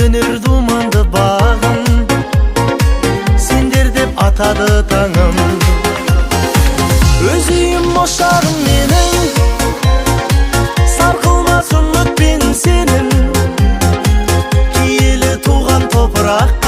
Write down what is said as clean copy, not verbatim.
Гүлденер думанды бағым, сендер деп атады таңым. Өз үйім, ошағым менің, сарқылмас үміт пен сенім, киелі туған топырақ.